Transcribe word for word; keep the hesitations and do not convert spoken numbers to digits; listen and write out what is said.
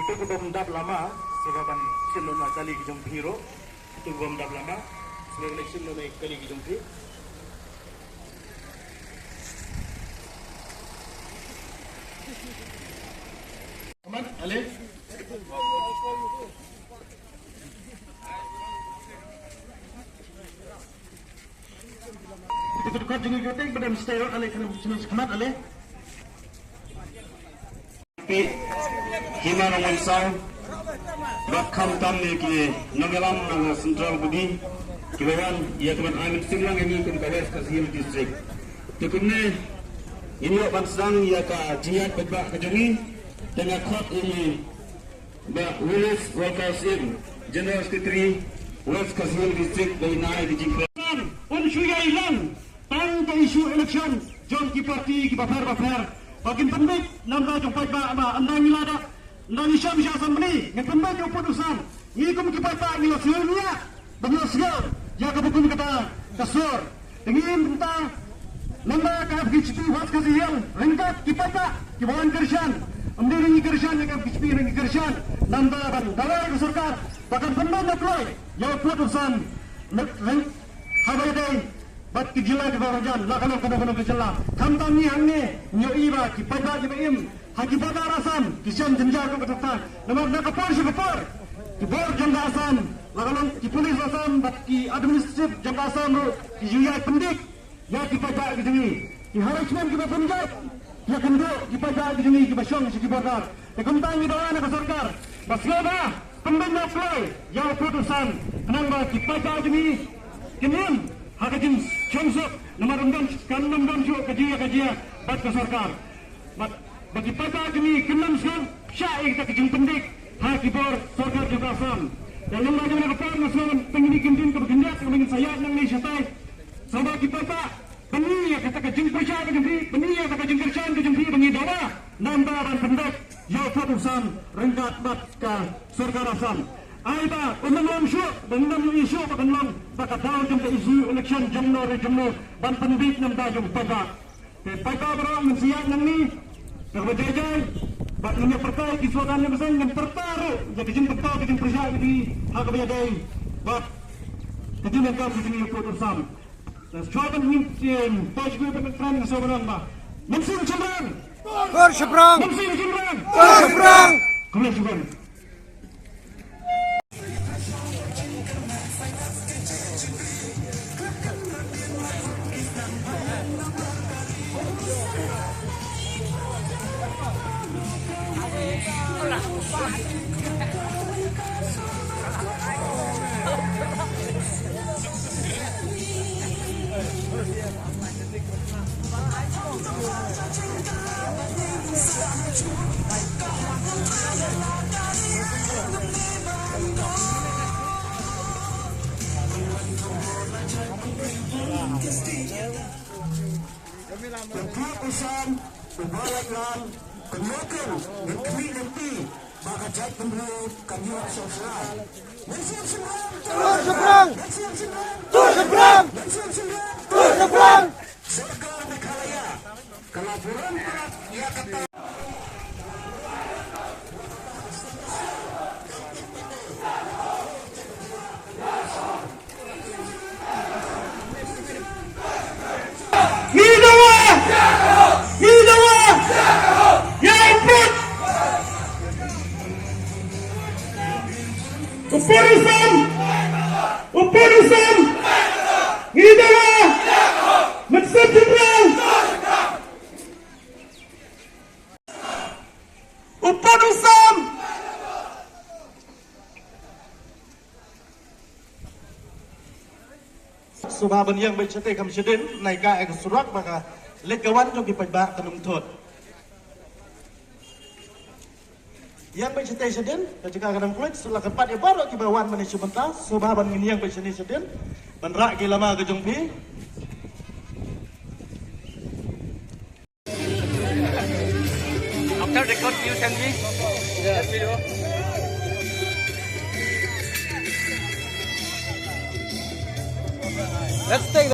Kito ki bym dap lama, sngewbha ban shim noh na kali ki jong phi ruh. Kito ki bym dap lama, sngewbha ban shim noh na kali ki jong phi. Amat, ale. Kito ki dkhot jong ngi kito ki ba dang stay ruh, ale, kane sini khmat, ale. Phi, Hima Nongmynsaw, bad khamtam ïa ki nongïalam na Central Body, kiba wan ïa ka ban ai mynsiem lang ïa ngi kum ka West Khasi Hills District. Te kumne, ngin ïoh ban sdang ïa ka jingïaid paidbah ka jong ngi, te nga khot ïa ngi Bah Willis Walker Syiem, General Secretary, West Khasi Hills District, ba in ai ka jingkren. Un shu ïai long tang ka issue election jong ki party kiba pher ba pher. Ba kin pynbeit namar jong paidbah ba ynda ngi la da, ynda ngi shong sha assembly, ngin pynbeit ïa u pud u sam. Ngi kum ki paidbah ngi la sngewthuh ïa, ba ngi la sngewthuh ïa kaba kum kata ka sur. Te ngi mynta, namar ka F K J P West Khasi Hills, ryngkat ki paidbah kiba wan kyrshan. Ym dei ngi kyrshan ïa ka F K J P, ngi kyrshan namar ban dawa ïa ka sorkar ba kan pynbeit na kloi ïa u pud u sam. Haba ïadei bad ki jylla kiba marjan, la ka long kano kano ka jylla. Khamtam ngi hangne, ngi ïohi ba ki paidbah kiba im ha ki border Assam ki shem jynjar kum kata. Namar na ka por sha ka por, ki bor jong ka Assam, la ka long ki police Assam bad ki administrative jong ka Assam ruh ki ju ïai pyndik ïa ki paidbah ki jong ngi. Ki harassment kiba pynjot ïa kynduh ki paidbah ki jong ngi kiba shong sha ki border. Te kumta ngi dawa na ka sorkar ba sngewbha pynbeit na kloi ïa u pud u sam, khnang ba ki paidbah jong ngi kin im ha ka jingsngewsuk, namar ym don, kan ym don shuh ka jingïakajia bad ka sorkar. Bad ba ki paidbah jong ngi kin ym sngew shah ïa kata ka jingpyndik ha ki bor sorkar jong ka Assam. Te lyngba jong kane ka por nga sngew tang kine ki ktien kaba khyndiat kaba ngin sa ïaid nangne shatai. Sngewbha ki paidbah, pyni ïa kata ka jingpyrshah ka jong phi, pyni ïa kata ka jingkyrshan ka jong phi ba ngi dawa namar ban pynbeit ïa u pud u sam ryngkat bad ka sorkar Assam. Ai ba un ym long shuh, ba ngin ym ïohi shuh ba kan long ba ka daw jong ka issue election jongno re jongno ban pynbeit namar jong u paidbah. Te paidbah baroh, ngin sa ïaid nangne da kaba jai jai bad ngin ïa pyrta ïa ki slogan, ngin pyrta ruh ïa ka jingpyrta ka jingpyrshah ka jong ngi ha kaba ïadei bad ka jingdonkam ka jong ngi ïa u pud u sam. Te shuwa ban ngin, em, poi sha kawei pat ka kren, nga sngewbha ban ong ba, Mynsiem Shynrang! Kor shaphrang! Mynsiem Shynrang! Kor shaphrang! Khublei shibun. Pynthut u sam uba lait lam, kynnoh ken ngin khmih lynti ba ka jaitbynriew kan ïoh sngewsih. Mynsiem Shynrang! Tur shaphrang! Mynsiem Shynrang! Tur shaphrang! Mynsiem Shynrang! Tur shaphrang! Sorkar Meghalaya ka la burom palat ïa kata. U pud u sam! U pud u sam! Ngi dawa! Mynsiem jingpyrshah! U pud u sam! Sngewbha ban ïeng beit shatei kam shadien, nai ka ai ka surok ba ka leit ka wan jong ki paidbah kan ym thut. Ïeng beit shatei shadien, ka jaka ka dang khuid, sngewbha ka pat ïa baroh kiba wan mynne sha mynta, sngewbha ban ngin ïeng beit shane shadien, ban rah ki lama ka jong phi. After record, you send me. Let's take